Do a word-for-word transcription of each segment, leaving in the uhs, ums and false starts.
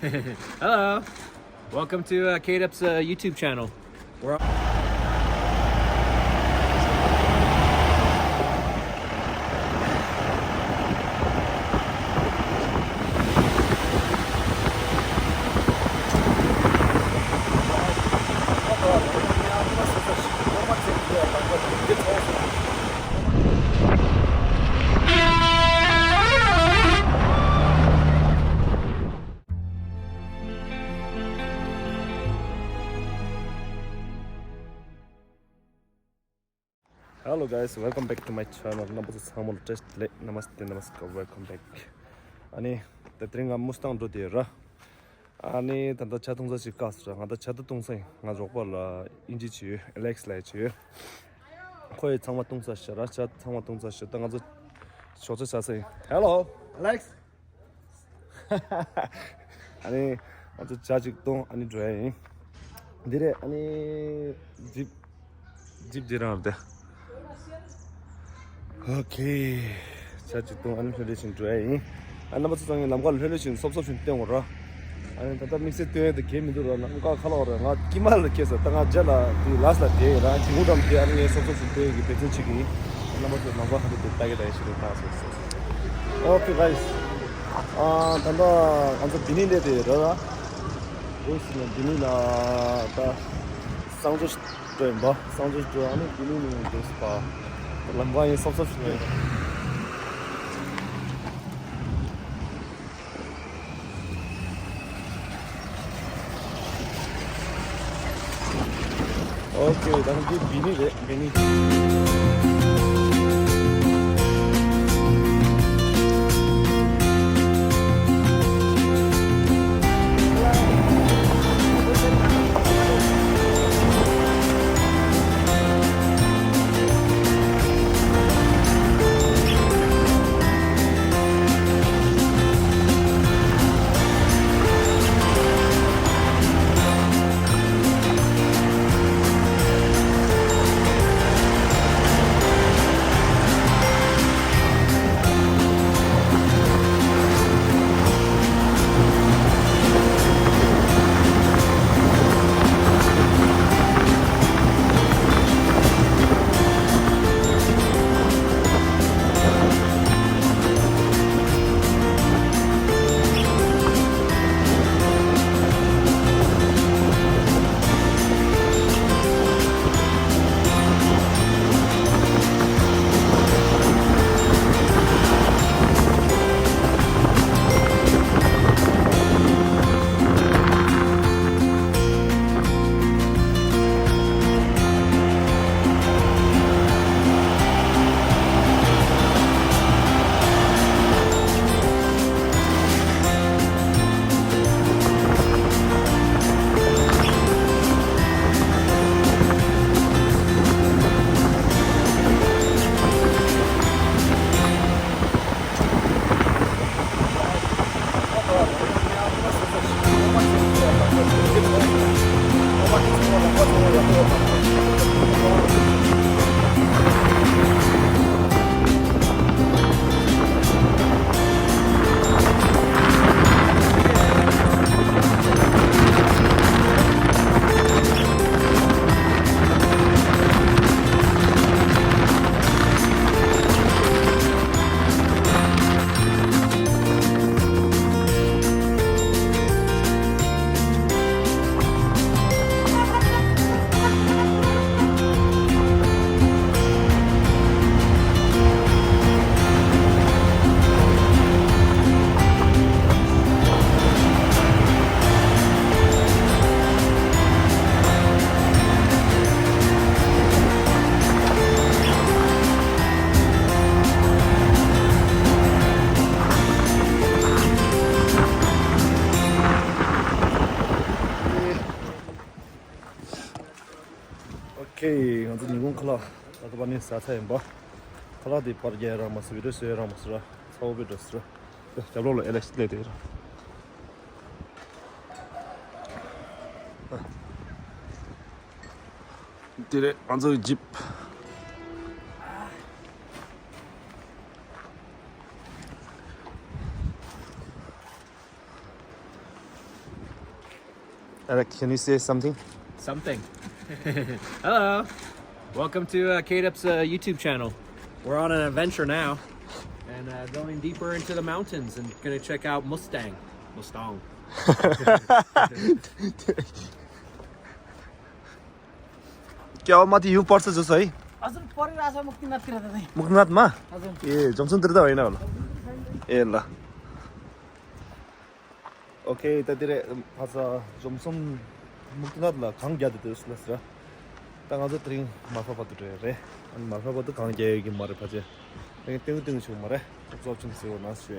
Hello. Welcome to uh, K-Dub's uh, YouTube channel. We're Hello guys, welcome back to my channel. རྣམ་པ་ཚོ་ཚང་མ་ལ་བཀྲ་ཤིས་བདེ་ལེགས། Namaste, namaskar, welcome back. ཨ་ནི་ད་དེ་རིང་ང་མུ་སི་ཊང་འགྲོ་དེ་ར། ཨ་ནི་ད་ལྟ་ཇ་འཐུང་ས་ཞིག་བཀག་སོང་ར། ང་ད་ཇ་ད་འཐུང་ས་ཡིན། ང་རོགས་པ་ལ་ཨིན་ཇི་བྱེད་ཡོད། ཨ་ལེག་སི་ལབ་ཡ་བྱེད་ཡོད། ཁོ་ཡི་ཚང་མ་འཐུང་ས་ཞིག་ར། ཇ་ཚང་མ་འཐུང་ས་ཞིག་ད་ང་ཚོ་ཞོགས་ཇ་ཟ་ས་ཡིན། Hello, Alex. ཨ་ནི་ང་ཚོ་ཇ་ཅིག་བཏུང་ཨ་ནི་འགྲོ་ཡ་ཡིན། འདི་རེད། ཨ་ནི་ཇིབ་ཇིབ་འདི་རང་རེད། ཨོ་ཁེ། ཇ་ཅིག་བཏུང་ཨ་ནི་ལྷོད་ལྷོད་བཞིན་འགྲོ་ཡ་ཡིན། ཨ་རྣམ་པ་ཚོ་ཚང་གི་ལམ་ཁ་ལ་ལྷོད་ལྷོད་བཞིན་སོབ་སོབ་བཞིན་བསྟན་དགོས་ར། ཨ་ནི་ད་ལྟ་དམིགས་བསལ་སྟོན་ཡ་དེ་གལ་མི་འདུག་ར། ལམ་ཁ་ཁ་ལོག་ར། ང་དཀྱིལ་མ་ལ་སྐྱེས་ས། ད་ང་ཇ་ལ་དེ་ལ་སི་ལ་དེ་ར་དེ་གུང་འགྲམ་དེ་ཨ་ནི་ངས་སོབ་སོབ་བཞིན་སྟོན་ཡ་གི་འབད་བརྩོན་བྱེད་ཀྱི་ཡིན། ཨ་རྣམ་པ་ཚོ་ལམ་ཁ་ཁ་ཐུག་དེ་ལྟ་གི་ལྟ་གི་ཞིག་རེད། ད་སོབ་སོབ་སོབ། ཨོ་ཁེ་གྷའི་སི། ཨ་ད་ལྟ་ང་ཚོ་ལྡི་ལི་སླེབས་དེ་ར་ར། འོ་སི་ནས་ལྡི་ལི་ལ་ད་གསང་སྤྱོད་འགྲོ་ཡིན་པ། གསང་སྤྱོད་འགྲོ། ཨ་ནི་ལྡི་ལི་ནས་འགྲོ་སྲིད་པ། ལམ་ཁ་ཡིན་སོབ་སོབ་ཞིག་ཡིན། ཨོ་ཁེ། ད་ནི་འདི་བི་ནི་རེད། བི་ནི། ཨོ་ཁེ། ང་ཚོ་ཉིན་གུང་ཁ་ལག་ད་ལྟ་བར་ནས་ཟ་ཚར་ཡིན་པ། ཁ་ལག་དེ་པར་རྒྱག་ཡ་རག་མ་སོང་། བི་ཌི་ཡོ་བཟོ་ཡ་རག་མ་སོང་ར། ཚ་བོ་བི་ཌི་ཡོ་བཟོ་ར། རྒྱབ་ལོགས་ལ་ཨེ་ལེག་སི་སླེབས་དེ་ར། དེ་རེད་ང་ཚོ་གི་ཇིབ། Uh, can you say something? Something. Hello. Welcome to uh, K-Dub's uh, YouTube channel. We're on an adventure now and uh, going deeper into the mountains and gonna check out Mustang. Mustang. क्या हो माथि यु पर्छ जो सही? हजुर, परिरहेछ मुक्तिनाथतिर त चाहिँ। मुक्तिनाथमा? हजुर। ए, जमसुनतिर त होइन होला? ए ल। ओके, यतातिर भाषा जमसुन मुक्तिनाथ ल घाङ ग्यादे त्यो सुलस र। त गाजो त्रिङ माफा पत्तु रे रे। अनि माफा पत्तु घाङ ग्यायो कि मरे पछि। अनि टेउ टेउ छु मरे। जब जब छु छु नास छु।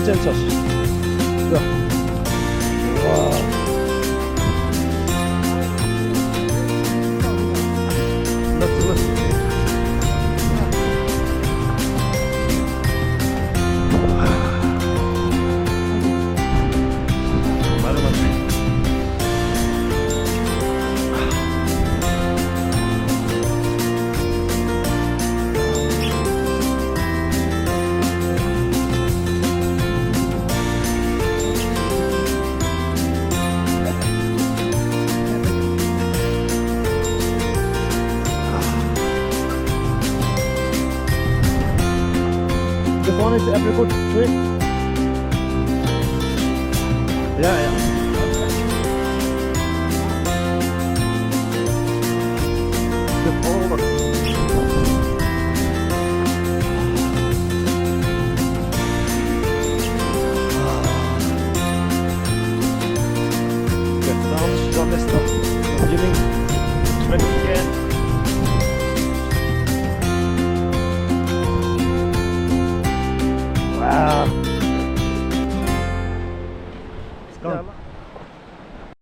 Sensors. Ja. Wow. Look, look. This one is apricot tree. Yeah, yeah. Just all over. Get down, down this stuff. Giving. Again.